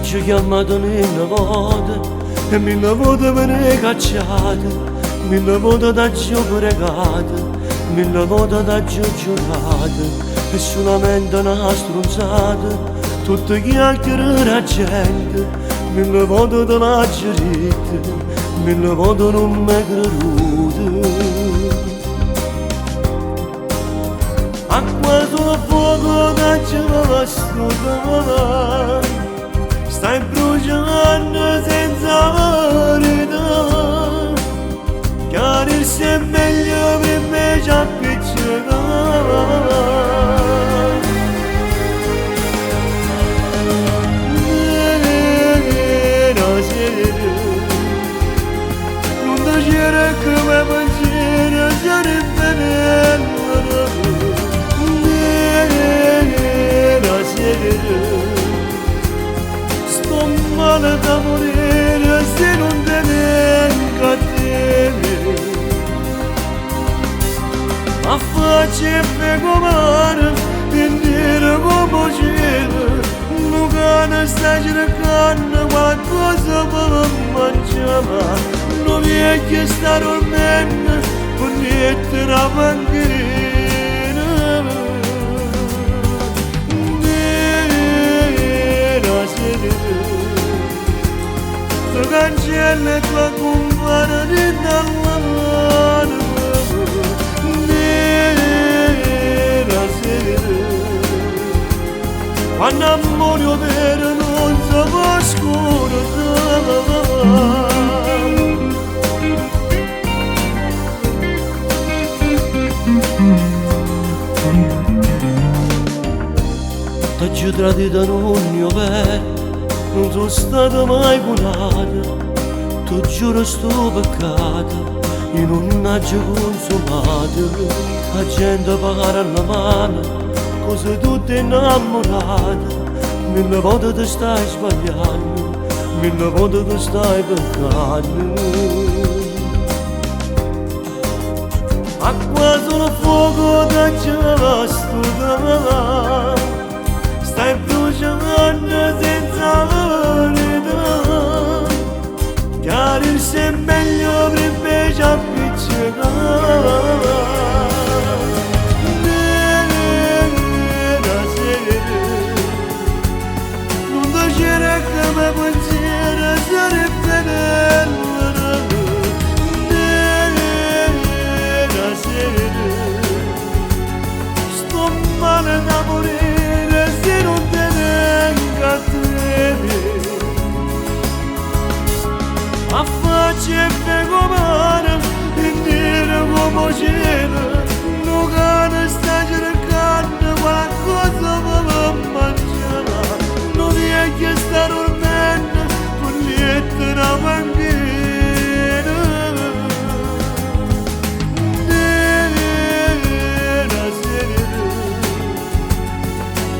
T'aggio chiammato mille vote e mille vote me ne cacciato, mille vote t'aggio pregato, mille vote t'aggio giurato, e solamente 'na strunzata, tutte chiacchiere d' 'a gente, mille vote te l'aggio ditto, mille vote nun m'he creduto. Acqua sul fuoco t'aggio stutà, stai bruciando senza verità, chiarirsi è meglio primma 'e ce appiccecà. Nera sera, nun dicere che me pensiero sarebbe bello. Nera sera, sto male da morire se non te vengo a te. A faccia è come e nera come 'o cielo, nu cane sta cercanno qualcosa pe' mangià, nu viecchio sta dormenno 'nmiezz' 'a 'na panchina. Nera sera, te cancello e tu accumpare dint' all'anema. Nera sera, quann' ammore overo nun se po' scurdà. T'aggio tradito nun è overo, nun so' stato mai cu n'ata, te giuro sto peccato, io nun aggio consumato, 'A gente parla male, quase tutte 'nnammurate, mille vote te stai sbaglianno, mille vote te stai peccanno. Acqua sul fuoco t'aggio stutà, stai bruciando senza verità, chiarirsi è meglio primma 'e ce appiccecà. Nera sera, nun dicere che me pensiero sarebbe bello. Nera sera, sto male da morire se non te vengo a te. A faccia è come e nera come 'o cielo, nu cane sta cercanno qualcosa pe' mangià, nu viecchio sta dormenno 'nmiezz' 'a 'na panchina. Nera sera,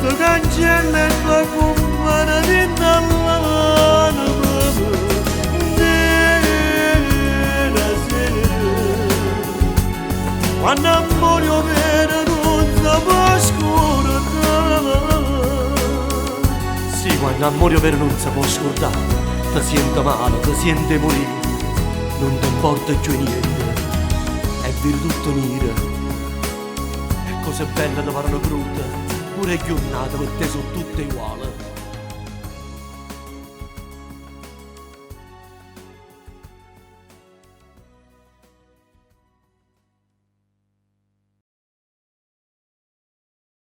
te cancello e tu accumpare dint' all'anema. Nera sera, quann' ammore overo nun se po' scurdà. Sì, quann' ammore overo nun se po' scurdà, te siente male, te siente murì, nun te importa cchiù 'e niente, e vire tutto niro. E cose belle te pareno brutte, pure 'e ghiurnate pe' te so' tutte uguali.